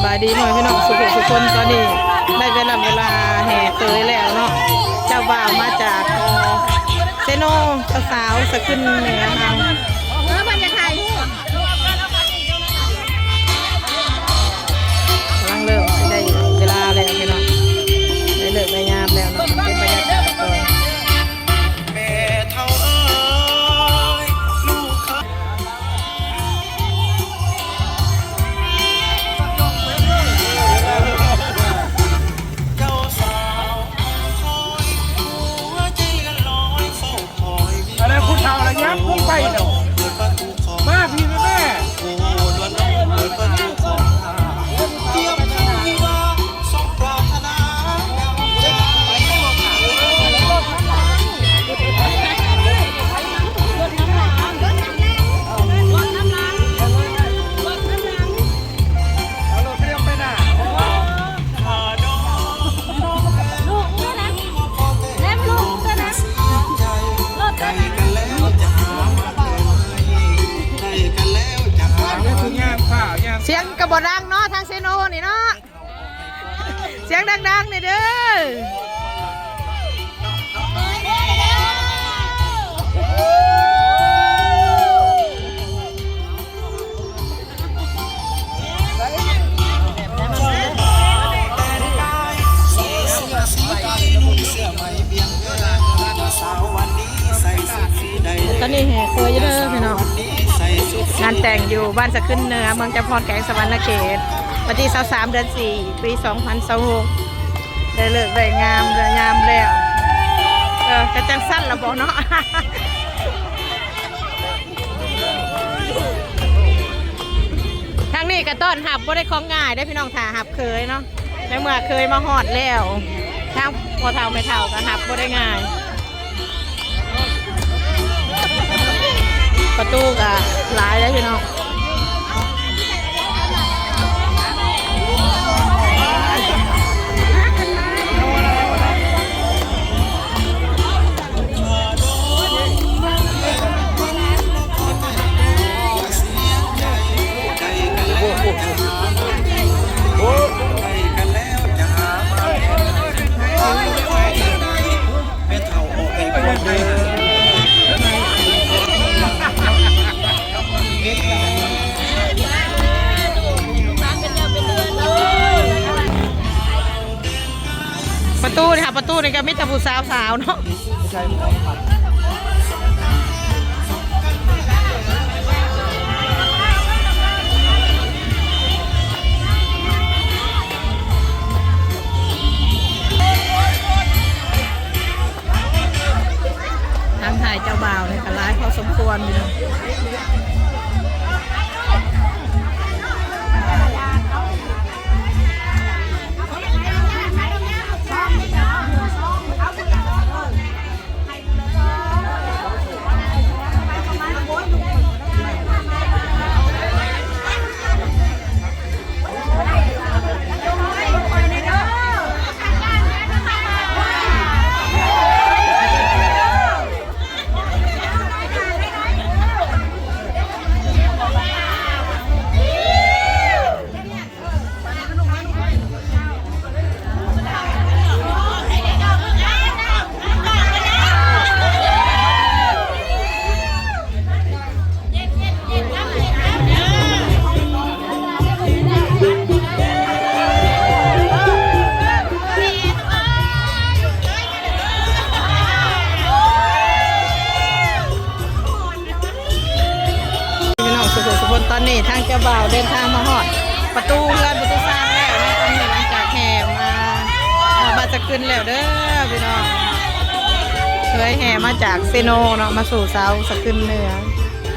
ສະບາຍດີພໍ່ແມ່ພີ່ນ້ອງສຸກໆ ສຸກຄົນ. ຕອນນີ້ໄດ້ເວລາ ເວລາແຫ່ເຂີຍແລ້ວເນາະ. ເຈົ້າບ່າວມາຈາກ ເອີ ເຊໂນ ເຈົ້າສາວສະຂຶ້ນເໜືອເຮົາ ເອີ ເພິ່ນຢາກຖ່າຍຮູບ ກຳລັງເລີ່ມຊິໄດ້ເວລາແລ້ວພີ່ນ້ອງ ໄດ້ເລີກໄດ້ຍາມແລ້ວເນາະ. ເປັນບັນຍາກາດກ່ອນ. ອັນນັ້ນຜູ້ເຖົ້າລະຍັບລົງໄປເນາະ. ມາພີ້ແມ່. ສຽງກະບໍ່ດັງເນາະ ທາງເຊໂນນີ້ເນາະ. ສຽງດັງໆ ແດ່ເດີ. ຕອນນີ້ແຫ່ເຂີຍຢູ່ເດີພີ່ນ້ອງ. ງານແຕ່ງຢູ່ບ້ານສະຂຶ້ນເໜືອ ເມືອງຈຳພອນ ແຂວງສະຫວັນນະເຂດ ວັນທີຊາວສາມ ເດືອນສີ່ ປີສອງພັນຊາວຫົກ ໄດ້ເລີກໄດ້ງາມ ໄດ້ຍາມແລ້ວ. ເອີ ກະຈັ່ງຊັ້ນລະບໍເນາະ. ທາງນີ້ກະຕ້ອນຮັບບໍ່ໄດ້ຂອງງ່າຍເດ້ພີ່ນ້ອງ ຖ້າຮັບເຂີຍເນາະ. ໃນເມື່ອເຂີຍມາຮອດແລ້ວ ທາງພໍ່ເຖົ້າແມ່ເຖົ້າກະຮັບບໍ່ໄດ້ງ່າຍ. ປະຕູກະຫຼາຍເດ້ພີ່ນ້ອງ. ປະຕູນີ້ຫາ ປະຕູນີ້ກະມີແຕ່ຜູ້ສາວໆ ເນາະ. ທາງຖ່າຍເຈົ້າບ່າວນີ້ກະຫຼາຍພໍສົມຄວນຢູ່ເນາະ. ພີ່ນ້ອງສຸກໆ ສຸກຄົນ ຕອນນີ້ທາງເຈົ້າບ່າວເດີນທາງມາຮອດປະຕູເຮືອນປະຕູຊານແລ້ວເນາະ. ຕອນນີ້ຫຼັງຈາກແຫ່ມາຮອດບ້ານສະຂຶ້ນແລ້ວເດີພີ່ນ້ອງ. ເຂີຍແຫ່ມາຈາກເຊໂນເນາະ ມາສູ່ເສົາສະຂຶ້ນເໜືອ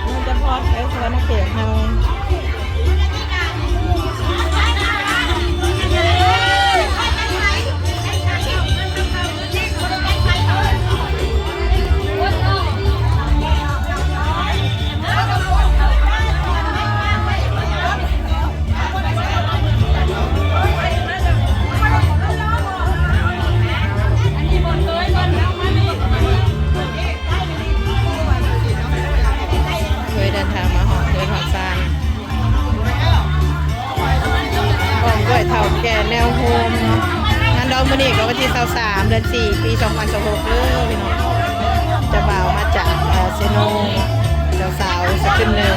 ເມືອງຈຳພອນ ແຂວງສະຫວັນນະເຂດເຮົາ. ເຄີຍເດີນທາງມາຮອດເຮືອນຮອດຊານ. ແກ່ແນວໂຮມເນາະ. ງານດອງມື້ນີ້ກໍວັນທີຊາວສາມ ເດືອນສີ່ ປີສອງພັນຊາວຫົກເດີພີ່ນ້ອງ. ເຈົ້າບ່າວມາຈາກ ເອີ ເຊໂນ, ເຈົ້າສາວສະຂຶ້ນເໜືອ.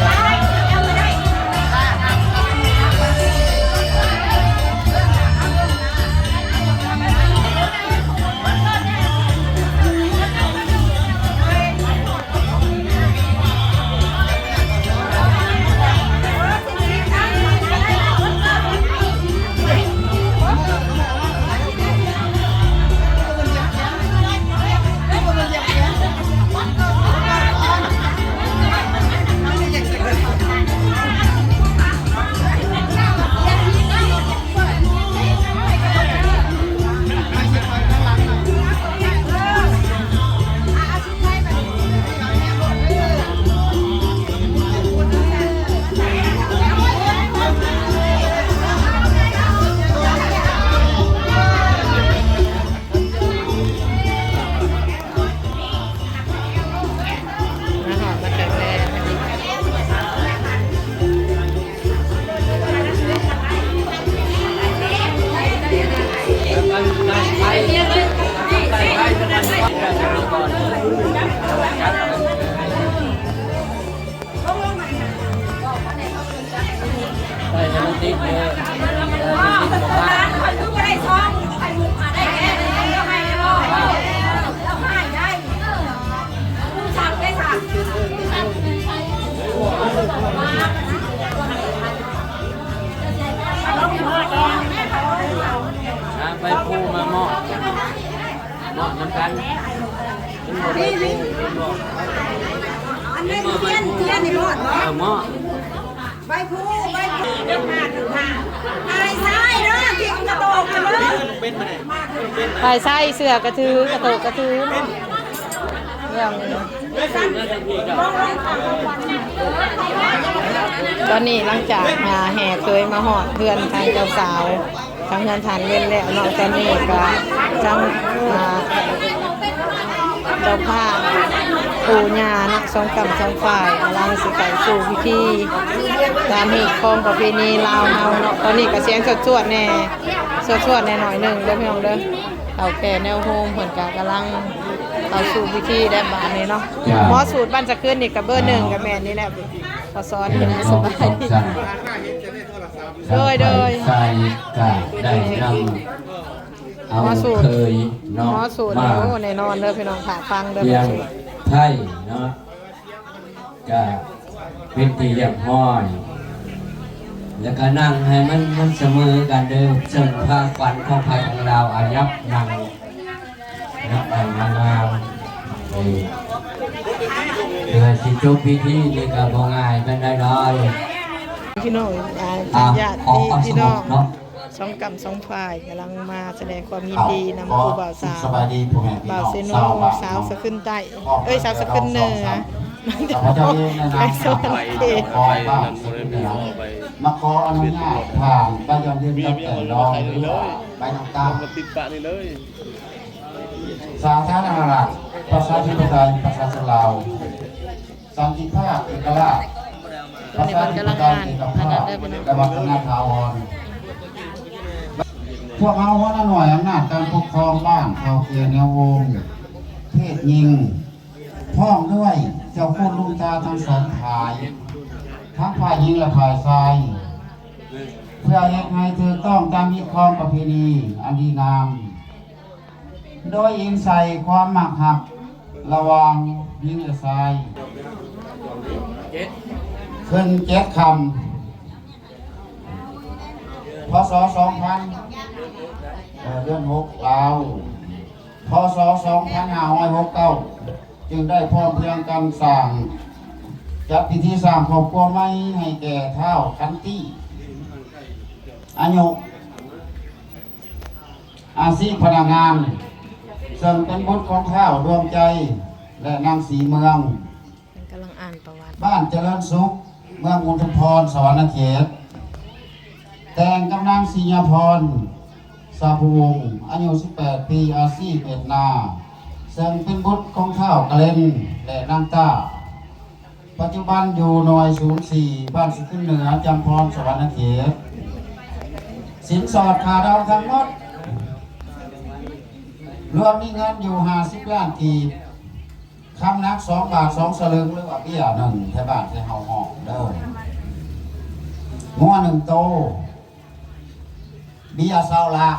ນຳໃບພູມາມອບ ເນາະ ນຳກັນ ນີ້ ນີ້ ອັນນີ້ທຽນ ທຽນນີ້ມອດເນາະ ເອີ ມອດ ໃບພູ ໃບພູ ຖ່າຍຊ້າຍເດີ ທີ່ກະໂຕກກັນເດີ ຖ່າຍຊ້າຍ ເສື້ອກະຖື ກະໂຕກກະຖື ເລື່ອງ ຕອນນີ້ຫຼັງຈາກ ອ່າ ແຫ່ເຂີຍມາຮອດເຮືອນທາງເຈົ້າສາວ ທາງເຮືອນທ່ານເວັນແລ້ວເນາະ, ຕອນນີ້ກະທາງ ອ່າ ເຈົ້າພາບ ປູ່ຍ່າເນາະ ສອງກ້ຳສອງຝ່າຍ ກຳລັງຊິເຂົ້າສູ່ພິທີຕາມຮີດຄອງປະເພນີລາວເຮົາເນາະ. ຕອນນີ້ກະສຽງສວດໆແດ່ ສວດໆແດ່ໜ້ອຍໜຶ່ງເດີພີ່ນ້ອງເດີ. ເຖົ້າແກ່ແນວໂຮມເພິ່ນກະກຳລັງເຂົ້າສູ່ພິທີແລ້ວບາດນີ້ເນາະ. ເຈົ້າ ໝໍສູດບ້ານສະຄືນນີ້ກະເບີໜຶ່ງກະແມ່ນນີ້ແຫຼະ ພໍ່ສອນ. ເຈົ້າ ສະບາຍດີ ໂດຍ ໂດຍ ໃສ່ກະໄດ້ນຳເອົາເຂີຍເນາະ ໝໍສູດ ມາ ໂອ້ ແນ່ນອນເດີພີ່ນ້ອງ ຖ້າຟັງເດີ ພຽງ ໝໍສູດ ໄທເນາະ ກະເປັນທີ່ຮຽບຮ້ອຍ ແລ້ວກະນັ່ງໃຫ້ມັນ ມັນສະເໝີກັນເດີ ເຊິ່ງພາຂວັນຂອງໃຜຂອງລາວ ອາ ຫຍັບນັ່ງ ນັ່ງໃຫ້ງາມໆ ເອີ ເພື່ອຊິຈົບພິທີນີ້ກະບໍ່ງ່າຍປານໃດດອກ ພີ່ນ້ອງ ອາ ອາ ຍາດ ຂໍຄວາມສະຫງົບເນາະ ພີ່ນ້ອງ ສອງກ້ຳສອງຝ່າຍກຳລັງມາສະແດງຄວາມຍິນດີນຳ ເອີ ຜູ້ບ່າວສາວ ສະບາຍດີພໍ່ແມ່ພີ່ນ້ອງ ບ່າວເຊໂນ ຊາວບ້ານເນາະ ສາວສະຂຶ້ນໃຕ້ ເອີຍ ສາວສະຂຶ້ນເໜືອ ຂ້າພະເຈົ້າເອງໃນນາມສະຫວັນເຂດ ຂອງບ້ານສະຂຶ້ນເໜືອ ມາຂໍອະນຸຍາດຜ່ານໄປຢ້ຽມເຢ້ຍມກັບແຕ່ລອງ ຫຼືວ່າໄປນຳຕາມ ສາທາລະນະລັດ ປະຊາທິປະໄຕ ປະຊາຊົນລາວ ສັນຕິພາບ ເອກະລາດ ປະຊາທິປະໄຕ ເອກະພາບ ແລະ ວັດທະນະຖາວອນ. ພວກເຮົາຫົວໜ້າໜ່ວຍອຳນາດການປົກຄອງບ້ານເຖົ້າແກ່ແນວໂຮມ ເພດຍິງ ພ້ອມດ້ວຍເຈົ້າຄຸນລຸງຕາທັງສອງຝ່າຍ ທັງຝ່າຍຍິງ ແລະ ຝ່າຍຊາຍ ເພື່ອເຮັດໃຫ້ຖືກຕ້ອງຕາມຮີດຄອງປະເພນີອັນດີງາມ ໂດຍອີງໃສ່ຄວາມມັກຮັກລະຫວ່າງຍິງ ແລະ ຊາຍ ຂຶ້ນເຈັດຄ່ຳ ພ.ສ. ສອງພັນ ເອີ ເດືອນຫົກລາວ ພ.ສ. ສອງພັນຫ້າຮ້ອຍຫົກເກົ້າ ຈຶ່ງໄດ້ພ້ອມພຽງກັນສ້າງ ຈັດພິທີສ້າງຄອບຄົວໃໝ່ໃຫ້ແກ່ທ້າວຂັນຕີ ອາຍຸ ອາຊີບພະນັກງານ ເຊິ່ງເປັນບຸດຂອງທ້າວດວງໃຈ ແລະ ນາງສີເມືອງ ເພິ່ນກຳລັງອ່ານປະຫວັດ ບ້ານຈະເລີນສຸກ ເມືອງອຸທຸມພອນ ສະຫວັນນະເຂດ ແຕ່ງກັບນາງສີຍາພອນ ສາພູວົງ ອາຍຸສິບແປດປີ ອາຊີບເຮັດນາ ເຊິ່ງເປັນບຸດຂອງທ້າວກະເລັນ ແລະ ນາງຕ້າ ປັດຈຸບັນຢູ່ໜ່ວຍສູນສີ່ ບ້ານສະຂຶ້ນເໜືອ ຈຳພອນ ສະຫວັນນະເຂດ. ສ ສິນສອດຄ່າດອງທັງໝົດ ລວມມີເງິນຢູ່ຫ້າສິບລ້ານກີບ, ຄຳໜັກສອງບາດສອງສະເຫຼີງ ຫຼືວ່າເບ້ຍໜຶ່ງ ແຖວບ້ານແຖວເຮົາຮ້ອງເດີ. ງົວໜຶ່ງໂຕ ເບ້ຍຊາວລ້ານ,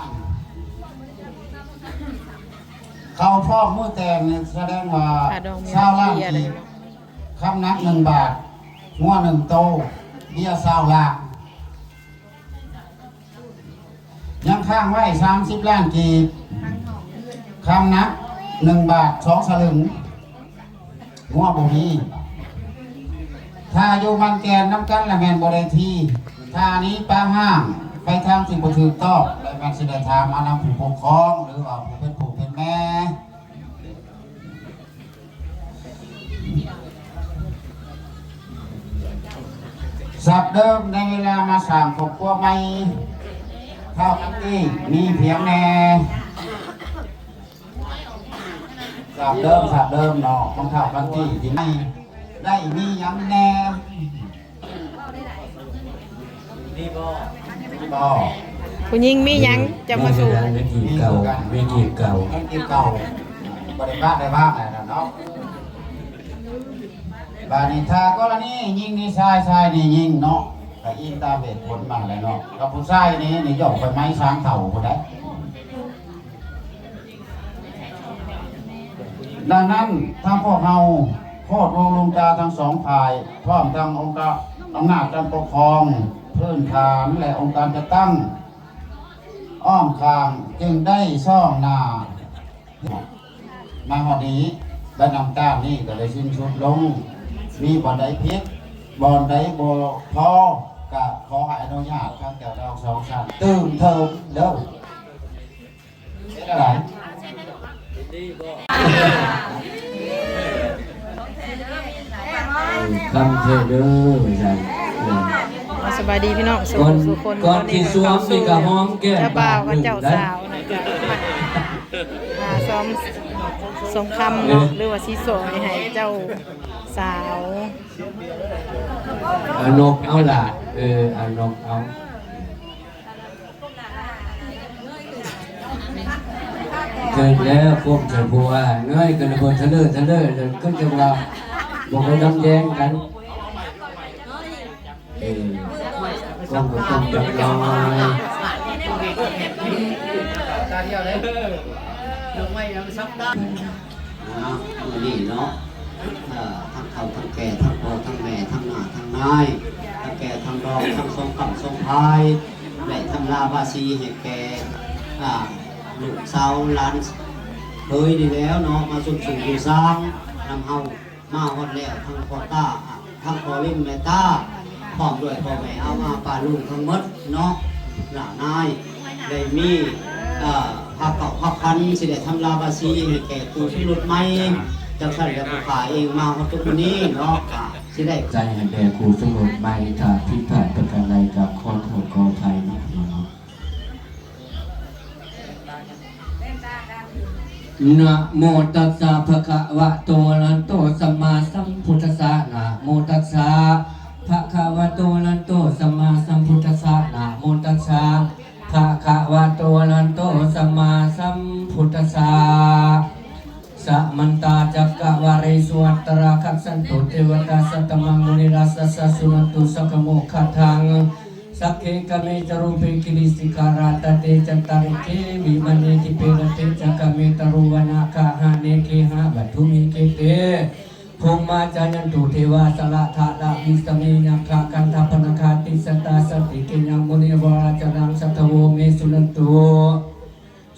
ເຂົ້າພ້ອມມື້ແຕ່ງນີ້ສະແດງວ່າ ຄ່າດອງເບ້ຍ ຊາວລ້ານ ເບ້ຍ ກີບ, ຄຳໜັກໜຶ່ງບາດ, ງົວໜຶ່ງໂຕ, ເບ້ຍຊາວລ້ານ. ຍັງຄ້າງໄວ້ສາມສິບລ້ານກີບ, ຄຳໜັກໜຶ່ງບາດສອງສະເຫຼີງ, ງົວບໍ່ມີ. ຖ້າຢູ່ໝັ້ນແກ່ນນຳກັນລະແມ່ນບໍ່ໄດ້ທີ, ຖ້າໜີປາງຫ້າງໄປທາງທີ່ບໍ່ຖືກຕ້ອງ ລະແມ່ນຊິໄດ້ຖາມມານຳຜູ້ປົກຄອງ ຫຼືວ່າຜູ້ເປັນພໍ່ເປັນແມ່. ສັບເດີມໃນເວລາມາສ້າງຄອບຄົວໃໝ່ ທ້າວກັນຕີມີພຽງແນ່. ສັບເດີມ ສັບເດີມເນາະ ຂອງທ້າວກັນຕີທີ່ໃໝ່ໄດ້ມີຫຍັງແນ່? ມີບໍ່? ມີບໍ່? ຜູ້ຍິງມີຫຍັງຈະມາສູ້? ມີຄືກັນ ມີກີບເກົ່າ ມີກີບເກົ່າ ບໍ່ໄດ້ປະໄດ້ວາງແລ້ວເນາະ. ບາດນີ້ຖ້າກໍລະນີຍິງນີ້ຊາຍ ຊາຍນີ້ຍິງເນາະ ກະອີງຕາມເຫດຜົນມາແລ້ວເນາະ. ກັບຜູ້ຊາຍນີ້ ນີ້ຍ່ອງໄປໄມ້ສາງເຖົ້າພຸ້ນໃດ໋. ດັ່ງນັ້ນ ທາງພວກເຮົາໂຄດວົງລຸງຕາທັງສອງຝ່າຍ ພ້ອມທັງອົງການອຳນາດການປົກຄອງພື້ນຖານ ແລະ ອົງການຈັດຕັ້ງອ້ອມຂ້າງ ຈຶ່ງໄດ້ຊ້ອງໜ້າມາຮອດນີ້. ບັດນ້ຳຕານນີ້ກໍໄດ້ສິ້ນສຸດລົງ. ມີບ່ອນໃດຜິດ ບ່ອນໃດບໍ່ພໍ ກໍຂໍໃຫ້ອະນຸຍາດທາງເຈົ້າດາວສອງທ່ານຕື່ມເຕີມເດີ. ເຮັດຈັ່ງໃດ? ເອີ ຄຳເທເດີ ວ່າຊັ້ນ. ເອີ ສະບາຍດີພີ່ນ້ອງສູ່ ສູ່ຄົນ. ກ່ອນທີ່ສວມນີ້ກໍຫອມແກ້ມ ເຈົ້າບ່າວກັບເຈົ້າສາວນະ ອ່າ ຊ້ອມສອງຄຳເນາະ ເອີ ຫຼືວ່າຊິສອຍໃຫ້ເຈົ້າສາວ. ເອົານົບເອົາຫຼ້າ ເອີ ເອົານົບເອົາ. ເກີດແລ້ວຄວາມໃສ່ຜົວ ເງີຍຂຶ້ນລະເບີດທະເລີທະເລີ ແລ້ວກໍຈະວ່າບໍ່ໄດ້ດຳແດງກັນ. ເອີ ຄວາມກໍຕ້ອງຈັກໜ້ອຍ. ອ່າ ມື້ນີ້ເນາະ ເອີ ທັງເຖົ້າທັງແກ່ ທັງພໍ່ທັງແມ່ ທັງນ້າທັງນາຍ ທັງແກ່ທັງດອງ ທັງສອງຝັ່ງສອງຝ່າຍ ແລະ ທັງລາວາສີໃຫ້ແກ່ ອ່າ ລູກສາວຫຼານເຂີຍນີ້ແລ້ວເນາະ ມາຊົມສູ່ຢູ່ຊາງນຳເຮົາ ມາຮອດແລ້ວ ທັງພໍ່ຕາ ທັງພໍ່ລິມແມ່ຕາ ພ້ອມດ້ວຍພໍ່ແມ່ອາມາປ້າລຸງທັງໝົດເນາະ ຫຼ້ານາຍ ໄດ້ມີ ເອີ ພາເຂົ້າພາພັນ ຊິໄດ້ທຳລາວາສີໃຫ້ແກ່ຄູ່ສົມລົດໃໝ່. ຈັ່ງຊັ້ນແລ້ວ ຜູ້ຂ້າເອງມາຮອດທຸກມື້ນີ້ເນາະ ກະຊິໄດ້ໃຈໃຫ້ແກ່ຄູ່ສົມລົດໃໝ່. ຖ້າຜິດພາດປະການໃດ ກະຂໍໂທດຂໍອະໄພນຳເນາະ. ນະໂມຕັດສະ ພະຄະວະໂຕ ອະລະຫະໂຕ ສຳມາສຳພຸດທັດສະ. ນະໂມຕັດສະ ພະຄະວະໂຕ ອະລະຫະໂຕ ສຳມາສຳພຸດທັດສະ. ນະໂມຕັດສະ ພະຄະວະໂຕ ອະລະຫະໂຕ ສຳມາສຳພຸດທັດສະ. ສະມັນຕາຈັກກະວາເລສຸ ອັດຕະລາຄັກຂັນຕຸ ເທວະຕາ ສັດຕະມັງ ມຸນີລາຊະສາ ສຸນັນຕຸ ສັກຂະໂມຄະທັງ. ສັກເຂ ກາເມ ຈະ ຮູເປ ກິລິ ສິກຂາ ຣາຕະເຕ ຈັນຕະລິ ເຂ ວິມາເນ ດີເປ ລະເທ ຈະ ກາເມ ຕະລຸ ວະນະ ຄະຫະເນ ເກຫະ ວັດຖຸ ເມ ເຂ ເຕ ພູມມາ ຈາຍັນຕຸ ເທວາ ສະລະທະ ລະ ວິສະເມ ຍັກຂະ ກັນທະ ພະນະຄາ ຕິສະຕາ ສັນຕິ ເກ ຍັງ ມຸນີ ວະຣາ ຈະ ລັງ ສັດຖະໂວ ເມ ສຸນັນຕຸ.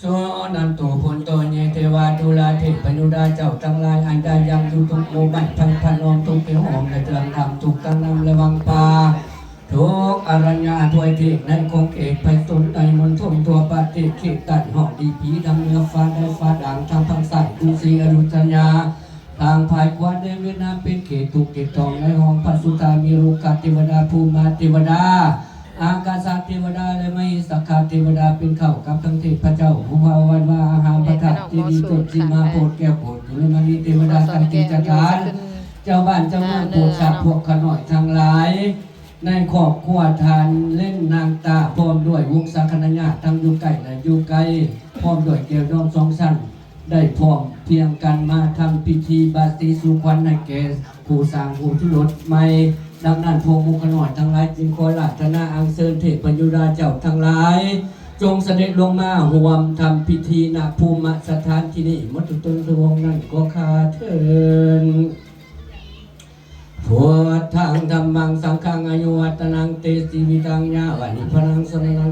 ສຸນັນຕຸ ພົນໂຕ ເຍ ເທວາ ຈຸລາ ເທບພະຍຸດາ ເຈົ້າທັງຫຼາຍ ອັນໄດ້ຍັງຢູ່ທຸກໝູ່ບ້ານ ພັນພະນອມທຸກເຂດ ຫ້ອມໃນເທື່ອງທຳ ທຸກທາງນ້ຳ ລະວັງປ່າ ທຸກອາລະຍະ ທວຍເທກໃນຂົງເຂດ ໄພສົນໃນມົນທົນ ທົ່ວປະເທດເຂດໃຕ້ ຫ້ອງດີຜີ ທາງເໜືອຟ້າໃດຟ້າດາງ ທາງພາກຊ້າຍກຸງສີອະຍຸດທະຍາ ທາງພາກຂວາແດນຫວຽດນາມ ເປັນເຂດທຸກເຂດທອງ ໃນຫ້ອງພະສຸທາ ມີລຸກຂະເທວະດາ ພູມມາເທວະດາ ອາກາສະເທວະດາ ແລະ ມະເຫສະຄະເທວະດາ ເປັນເຂົ້າກັບທັງເທບພະເຈົ້າ ພູພາວັນວາ ອາຫາມພະທາດ ເຈດີ ຕົ້ນສີມາ ໂພດແກ້ວ ໂພດຈຸລະມະນີ ເທວະດາທັງສີ່ຈັກການ ເຈົ້າບ້ານເຈົ້າເມືອງ ໂປດຊາດພວກຂ້ານ້ອຍທັງຫຼາຍ ໃນຄອບຄົວທ່ານເລັນນາງຕາ ພ້ອມດ້ວຍວົງສາຄະນະຍາດທັງຢູ່ໃກ້ ແລະ ຢູ່ໄກ ພ້ອມດ້ວຍແກ້ວດອງສອງຊັ້ນ ໄດ້ພ້ອມພຽງກັນມາທຳພິທີບາສີສູ່ຂວັນໃຫ້ແກ່ຄູ່ສ້າງຄູ່ຊົງລົດໃໝ່. ດັ່ງນັ້ນ ພວກໝູ່ຂ້ານ້ອຍທັງຫຼາຍຈຶ່ງຂໍອາລາທະນາອັນເຊີນເທບພະຍາເຈົ້າທັງຫຼາຍ ຈົ່ງສະເດັດລົງມາຮ່ວມທຳພິທີ ນະພູມະສະຖານທີ່ນີ້ໝົດທຸກຕົນທຸກອົງນັ້ນກໍຂ້າເທີນ. ພຸດທັງ ທຳມັງ ສັງຄັງ ອາຍຸວັດຕະນັງ ເຕ ຊີວິຕັງ ຍາວະ ນິບພານັງ ສະຣະນັງ